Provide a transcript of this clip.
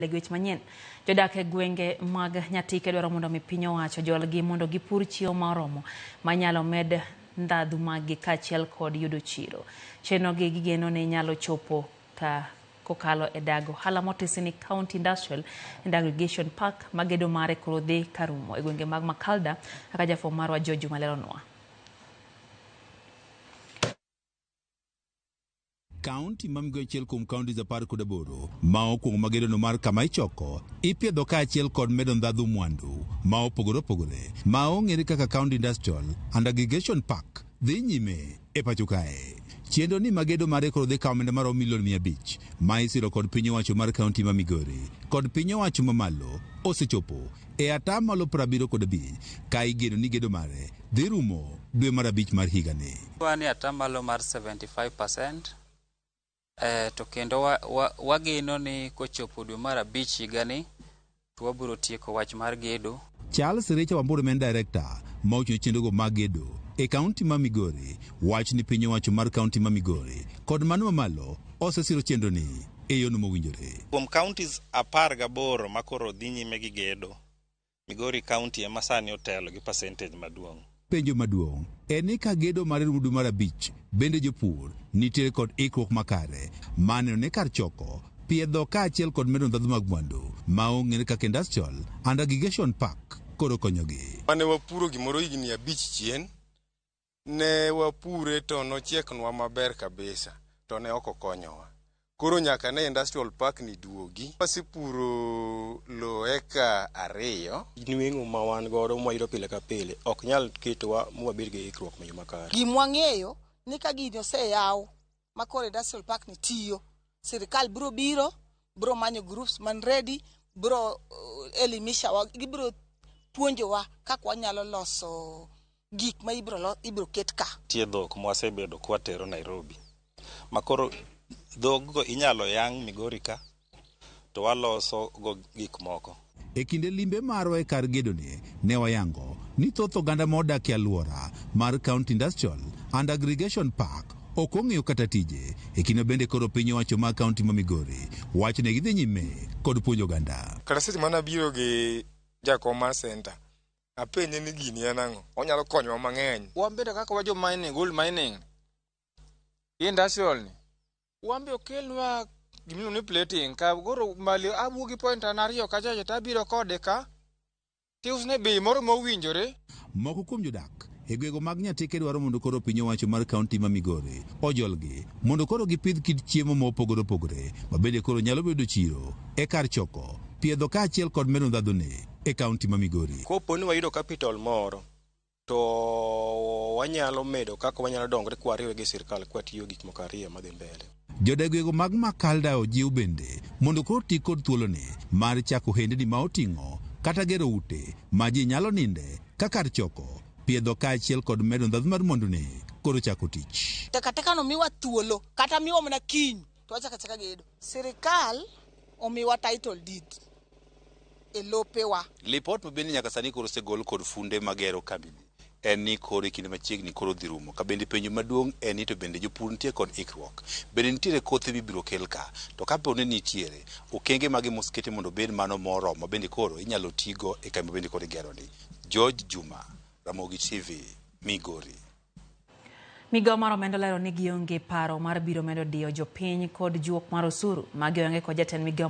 Gi weche manyien, jodak e gwenge mag Nyatike dwaro mondo mi piny owacho ojolgi mondo gipur chiemo ma oromo manyalo med ndhadhu maggi kaachiel kod yudo chiro. Chenrogi gigeno ni nyalo chopo ka kokalo e dag ohala motisi ni County Industrial and Aggregation Park ma gedo mare koro dhi karumo e gwenge mag Makalda kaka jafwambo marwa George Juma leronwa. Kaunti ma Migori achiel kuom counties 18 ma okwongo ma gedono mar kama ichoko, ipiedho kaachiel kod medo ndhadhu mwandu ma opogore opogore ma ong'ere kaka County Industrial and Aggregation Park dhi nyime e pacho kae. Chenro ni ma gedo mare koro dhi kawo omenda maromo milion 500 ma isiro kod piny owacho mar kaunti ma Migori kod piny owacho mamalo osechopo e atamalo 75 ka igeno ni gedo mare dhi rumo dwe mar abich mar higani. Wan e atamalo mar 75% to kendo wageno ni kochopo dwe mar abich higani to wabiro tieko wach mar gedo. Charles Richa Wamburu ma en director ma ochung' ne chenrogo mag gedo e kaunti ma Migori wach ni piny owacho mar kaunti ma Migori kod mano mamalo osesiro chenroni e yono mowinjore. Kuom counties 18 ma koro dhi nyime gi gedo, Migori County ema sani otelo gi percentage maduong'. Penjo maduong' en ni ka gedo mar rumo dwe mar abich, bende jopur nitiere kod ikruok makare mar neno ni kar choko, piedho kaachiel kod medo ndhadhu mag mwandu ma ong'ere kaka Industrial and Aggregation Park koro konyogi. Mane wapuro gimoro higni 5 chien, ne wapure to nochieknwa maber kabisa, to ne ok okonyowa. Koro nyaka ne industrial park ni duogi. Wasepuro lo eka 2. Nweng'o ma wan godo mwayudo pile ka pile ok nyal ketowa mwabed gi ikruok e yo makare. Gimwang'eyo ni ka gini oseyaw ma koro industrial park ni tiyo, sirikal biro biro, biro manyo groups man ready, biro elimisha wa, gibiro puonjowa kaka wanyalo loso gik ma ibiro ket ka. Nitie dhok mwasebedo kwatero Nairobi. Makoro dhoggo inyalo yang' Migori ka to waloso go gik moko. E kinde limbe marwa e kar gedoni, ne wayango ni thoth oganda ma odak e alwora mar County Industrial and Aggregation Park ok ong'eyo kata tije. E kinde bende koro piny owacho mar kaunti ma Migori wacho ni gidhi nyime kod puonjo oganda. Kata seche mane abiro gi jakom mar center, apenje ni gini en ang'o, onyalo konyowa mang'eny. Wan bende kaka wa jo mining, gold mining, industrial ni, wan be okelnwa gimiluongo ni plating ka koro mali awuok gi point an 2 kachacha to abiro kode ka tiusne bei moro mowinjore. Moko kuom jodak e gwenge mag Nyatike dwaro mondo koro piny owacho mar kaunti ma Migori ojolgi mondo koro gipidh kit chiemo ma opogore opogore ma bende koro nyalo bedo chiro e kar choko, piedho kaachiel kod medo ndhadhune e kaunti ma Migori. Kopo ni wayudo capital moro to wanyalo medo kaka wanyalo dongre kwariwe gi sirkal kwatiyo gik moko 2 madhi mbele. Jodegwego mag Makalda ojiw bende mondo koro ti kod thuoloni mar chako ohendni ma oting'o kata gero ute ma ji nyalo ninde ka kar choko, piedho kaachiel kod medo ndhadhu mar mwanduni koro chako tich. Takataka no miwa thuolo kata miwa mana kiny to wachako achaka gedo. Sirikal omiwa title deed e lopewa. Lipot ma bende nyaka sani koro osegol kod funde magero kambini en ni koro e kinde machiegni koro dhi rumo. Ka bende penjo maduong' en ni to bende jopur nitie kod ikruok. Bende nitiere kothe mibiro kel ka. To kapo ni nitiere, okenge mage moseketi mondo obed mano moromo ma bende koro inyalo tigo e kambi ma bende koro igero ni. George Juma, Ramogi TV, Migori. Migawo mar omenda olero ni gionge paro mar biro medo diyo jopiny kod juok mar osuru. Magi oyange kod jatend migawo mar